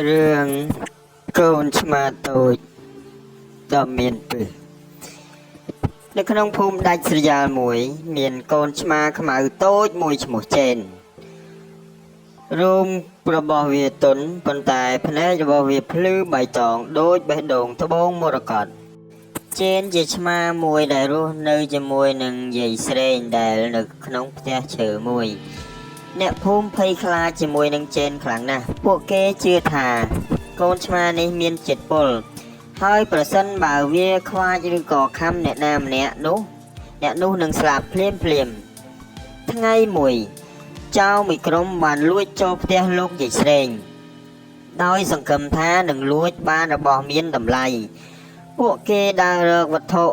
រឿងកូនឆ្មាតូចដ៏មានពឹសនៅក្នុងភូមិដាច់ស្រយាលមួយ មានកូនឆ្មាខ្មៅតូចមួយឈ្មោះចេនរោមរបស់វាទន់ប៉ុន្តែភ្នែករបស់វាភ្លឺបៃតងដូចបេះដូងត្បូងមរកតចេនជាឆ្មាមួយដែលរស់នៅជាមួយនឹងយាយស្រេងដែលនៅក្នុងផ្ទះឈើមួយ អ្នកភូមិភ័យខ្លាចជាមួយនឹងចេនខ្លាំងណាស់ពួកគេជឿថាកូនឆ្មានេះមានចិត្តពុលហើយប្រសិនបើវាខ្វាចឬក៏ខំអ្នកណាម្នាក់នោះអ្នកនោះនឹងស្លាប់ភ្លាមភ្លាមៗថ្ងៃមួយចៅមួយក្រុមបានលួចចូលផ្ទះលោកយាយស្រេងដោយសង្ឃឹមថានឹងលួចបានរបស់មានតម្លៃពួកគេដើររកវត្ថុ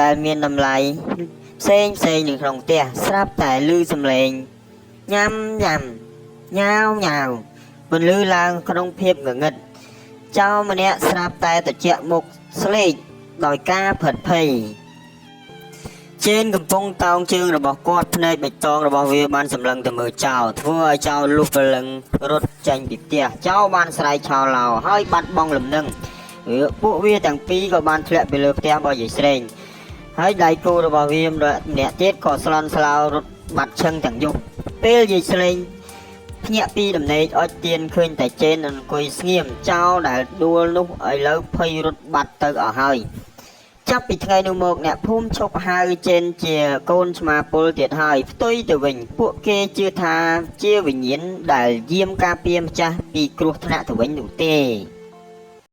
ដែលមានតម្លៃផ្សេងផ្សេងនៅក្នុងផ្ទះស្រាប់តែឮសំឡេង ញ៉ាំញ៉ាំញ៉ាវញ៉ាវពន្លឺឡើងក្នុងភាពងងឹតចោរម្នាក់ស្រាប់តែត្រជាក់មុខស្លេកដោយការភិតភ័យជេនកំពុងតោងជើងរបស់គាត់ភ្នែកបៃតងរបស់វាបានសម្លឹងទៅមើលចោរធ្វើឲ្យចោរលុះព្រលឹងរត់ចេញពីផ្ទះចោរបានស្រែកឆោឡោហើយបាត់បង់លំនឹងវាពួកវាទាំងពីរក៏បានធ្លាក់ពីលើផ្ទះរបស់យាយស្រេងហើយដៃគូរបស់វាម្នាក់ទៀតក៏ស្លន់ស្លោរត់បាត់ឈឹងទាំងយប់ ពេលយាយស្លេងភ្ញាក់ពីដំណេកអុចទៀនឃើញតែចេនអង្គុយស្ងៀមចោលដែលដួលនោះឥឡូវភ័យរត់បាត់ទៅអស់ហើយចាប់ពីថ្ងៃនោះមកអ្នកភូមិឈប់ហៅចេនជាកូនឆ្មាពុលទៀតហើយផ្ទុយទៅវិញពួកគេជឿថាជាវិញ្ញាណដែលយាមការពារម្ចាស់ពីគ្រោះថ្នាក់ទៅវិញនោះទេ។